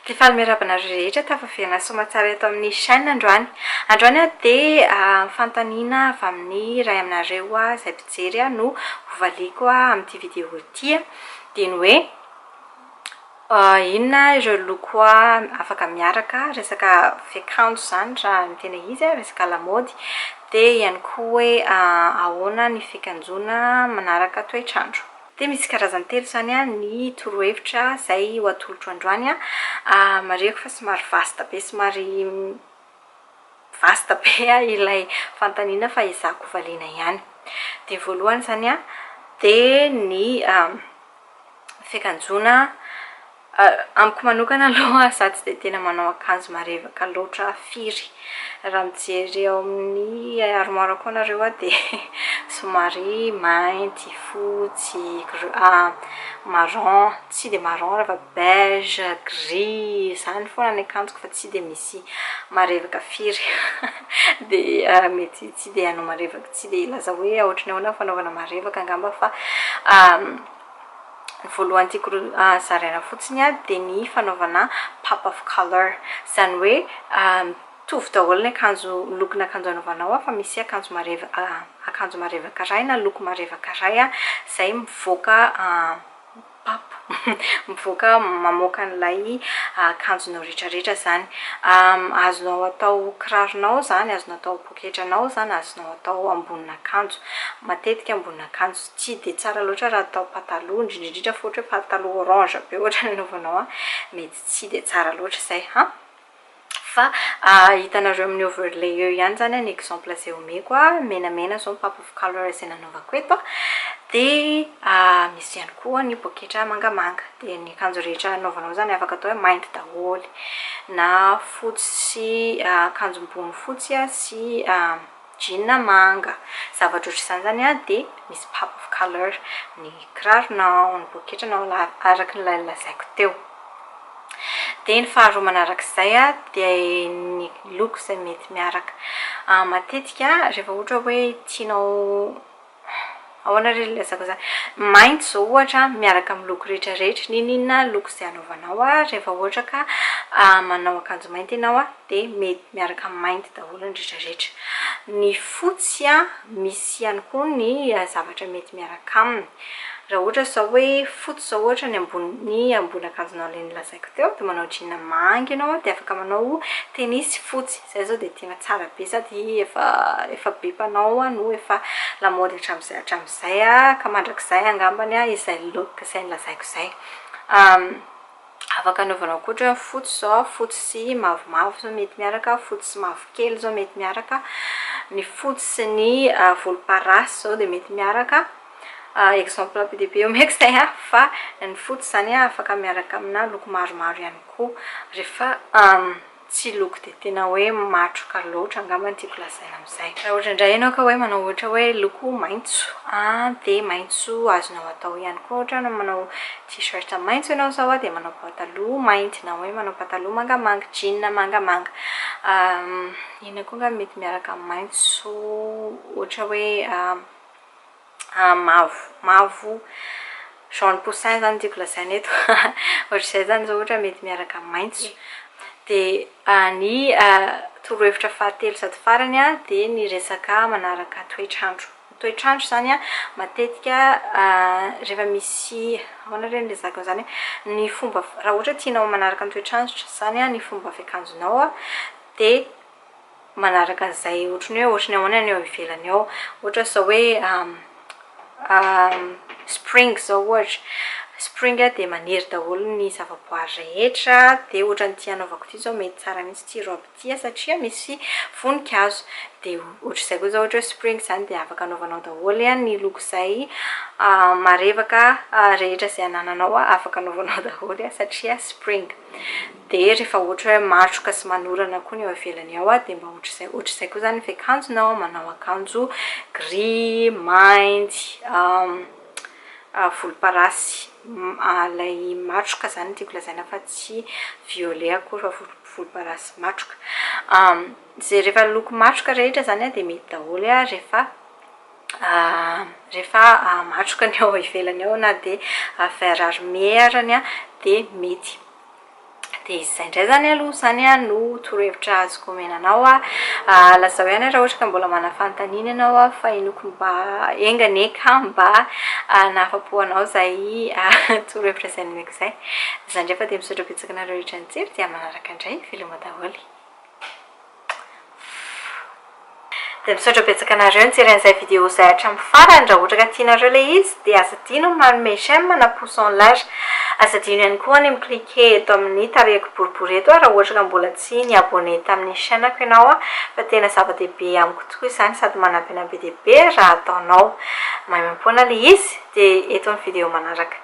Dia faly miarahaba anareo rehetra tafaverina soamatsara eto amin'ny chaîne androany. Androany aho dia fanontaniana avy amin'ny iray aminareo izay mpijery no hovaliako amin'ity vidéo ity. Dia ny hoe inona ireo loko afaka miaraka, resaka fiakanjo izany raha ny tena izy, resaka lamaody. Dia ihany koa hoe ahoana ny fiakanjoana manaraka toetr'andro. Dia misy karazany telo izany ny torohevitra izay ho atolotro androany. Marihiko fa somary vaste be, somary vaste be ilay fanontaniana fa ezahako hovaliana ihany. Dia voalohany izany dia ny fiakanjoana, amiko manokana aloha za tsy dia tena manao akanjo marevaka loatra firy. Raha mijery ao amin'ny armoire ko nareo aho dia somary mainty, fotsy, marron, tsy dia marron raha fa beige, gris, izany foana ny akanjoko fa tsy dia misy marevaka firy. Dia mety tsy dia hanao marevaka, tsy dia hilaza hoe ohatran'ny ahoana ny fanaovana marevaka angamba fa ny voalohany tiako zaraina fotsiny dia ny fanaovana pop of color. Izany hoe mitovy daholo ny akanjo, lokon'akanjo anaovanao fa misy akanjo marevaka, akanjo marevaka iray na loko marevaka iray izay mivoaka pop, mivoaka mamoaka an'ilay akanjonao rehetrarehetra izany. Azonao atao kiraronao izany, azonao atao poketranao izany, azonao atao ambonin'akanjo. Matetika ambonin'akanjo tsy dia tsara loatra raha atao pataloha, indrindra indrindra fa ohatra hoe pataloha orange be ohatra ny anaovanao, mety tsy dia tsara loatra izay an. Fa hitanareo amin'ny overlay eo ihany izany ny exemple izay omeko, menamena izao ny pop of color izay nanaovako eto. Dia misy ihany koa ny poketra mangamanga. Dia ny akanjo rehetra anaovanao izany afaka atao hoe mainty daholo, na fotsy sy akanjo ambony fotsy sy jean manga. Zavatra ohatr'izany izany dia misy pop of color ny kiraronao, ny poketranao araka ilay nolazaiko teo. Dia ny faharoa manarak'izay dia ny loko izay mety miaraka. Matetika rehefa ohatra hoe tianao, ahoana re ny ilazako an'izany? Mainty izao ohatra miaraka amin'ny loko rehetrarehetra, n'inon'inona loko izay anaovanao rehefa ohatra ka manao akanjo mainty ianao dia mety miaraka amin'ny mainty daholo ny rehetrarehetra. Ny fotsy misy ihany koa ny zavatra mety miaraka aminy. Raha ohatra izao hoe fotsy izao ohatra ny ambony ny ambony akanjonao ilay nolazaiko teo dia manao jean manga ianao dia afaka manao tenisy fotsy, izay izao dia tena tsara be sady efa efa be mpanao no efa lamaody hatramin'izay hatramin'izay ka mandrakizay angambany izay look izay nolazaiko izay. Afaka anaovanao koa ohatra hoe fotsy izao, fotsy sy mavomavo izao mety miaraka, fotsy sy mavokely izao mety miaraka, ny fotsy sy ny volomparasy izao dia mety miaraka. Exemple be dia be omeko izay an, fa ny fotsy izany afaka miaraka amina loko maromaro ihany koa rehefa tsy loko dia tena hoe matroka loatra angamba no tiako lazaina amin'izay. Raha ohatra indray ianao ka hoe manao ohatra hoe loko maitso dia maitso azonao atao ihany koa ohatra hoe manao t-shirt maitso ianao izao dia manao pataloha mainty na hoe manao pataloha mangamanga, jean mangamanga. Inona koa angamba mety miaraka amin'ny maitso ohatra hoe mavo, mavo jaune poussin zany tiako lazaina eto, ohatr'izay zany zao ohatra mety miaraka amin'ny maitso. Dia ny torohevitra fahatelo sady farany dia ny resaka manaraka toetr'andro. Ny toetr'andro zany matetika rehefa misy, ahoana re ny ilazako an'izany, ny fomba, raha ohatra tianao manaraka ny toetr'andro zany ny fomba fiakanjonao dia manaraka an'izay ohatran'ny hoe ohatran'ny ahoana ny ao ivelany ao. Ohatra izao hoe spring izao ohatra, spring dia maniry daholo ny zavaboary rehetra, dia ohatran'ity anaovako ity izao mety tsara mihitsy ity robe ity satria misy voninkazo. Dia ohatr'izay koa izao ohatra hoe spring izany dia afaka anaovanao daholo ny loko izay marevaka rehetra izay anananao afaka anaovanao daholo satria spring. Dia rehefa ohatra hoe matroka sy manorana koa ny ao ivelany ao dia mba ohatr'izay ohatr'izay koa izany ny fiakanjonao, manao akanjo gris, mainty, volomparasy, ilay matroka izany no tiako lazaina fa tsy violet akory fa volomparasy matroka. Izay rehefa loko matroka rehetra izany dia mety daholo rehefa rehefa matroka ny ao ivelany ao na dia vert armé arany dia mety. Dia izay indray izany aloha izany no torohevitra azoko omena anao. Lazao ihany raha ohatra ka mbola manana fanontaniana ianao fa inoako mba enga anie ka mba nahafa-po anao izay torohevitra izay nomeko izay. Izay indray fa dia misaotra betsaka anareo rehetra nijery dia manaraka indray. Veloma daholo. Dia misaotra betsaka anareo nijery an'izay vidéo izay hatramin'ny farany, raha ohatra ka tianareo ilay izy dia aza adino ny manome j'aime na pouce en l'air, aza adino ihany koa ny mi-cliquer eto amin'ny tarehiko boribory eto raha ohatra ka mbola tsy ni-abonner tamin'ny chaîne-ko ianao fa tena zava-dehibe amiko tokoa izany sady manampy anah be dia be raha ataonao maimaimpoana ilay izy, dia eto ny vidéo manaraka.